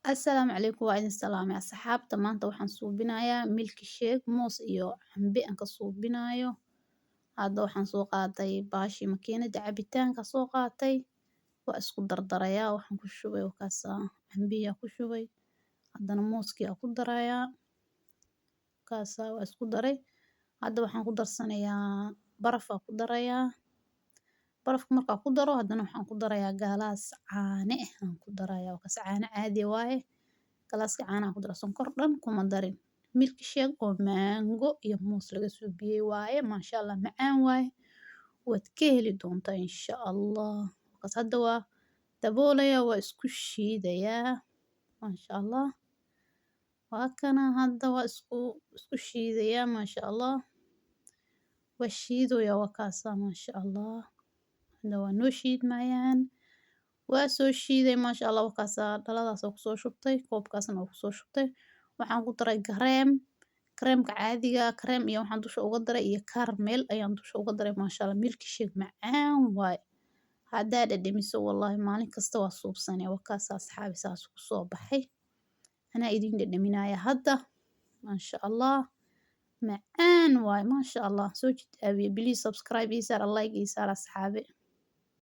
Assalaamu calaykum, waa idin salaamay asxaabta. Maanta waxaan suubinayaa milkshake moos iyo cambe aan ka suubinayo. Hadda waxaan soo qaatay baashi makiinada cabitaanka soo qaatay. Waa isku dardarayaa, waxaan ku shubay wakaasa cambiya ku shubay. Haddana mooskii ku darayaa. Kaasa waa isku daray. Hadda waxaan ku darsanayaa baraf ku darayaa. Barafka markaa ku daro, haddana waxaan ku darayaa gaalaas caane eh aan ku darayaa. Wakaas caano caadi waaye. Galaaska caanaha ku dara, sonkor dhan kuma darin. Milkshake oo mango iyo moos laga suubiyey waaye. Maasha Allah, macaan waaye. Waad ka heli doontaa insha Allah. Wakaas hadda waa daboolaya, waa isku shiidayaa. Maasha Allah. Waa kana hadda waa isku shiidayaa, maasha Allah. Waa shiidoyaa wakaasa, maasha Allah. Hadda waa noo shiidmayaan. Waa soo shiiday, maasha Allah, wakaasa dhaladaas oo kusoo shubtay, koobkaasna oo kusoo shubtay. Waxaan ku daray kareem, kareemka caadiga, kareem iyo waxaan dusha uga daray iyo caramel ayaan dusha uga daray, maasha Allah. Milkshake macaan waaye. Haddaa dhadhamiso, wallahi maalin kasta waa suubsanay. Wakaasa asxaabi, saas ku soo baxay. Anaa idin dhadhaminaya hadda. Maasha Allah. Macaan waaye, maasha Allah. Soo tijaabiya. Please subscribe ii saar, like ii saar, asxaabi.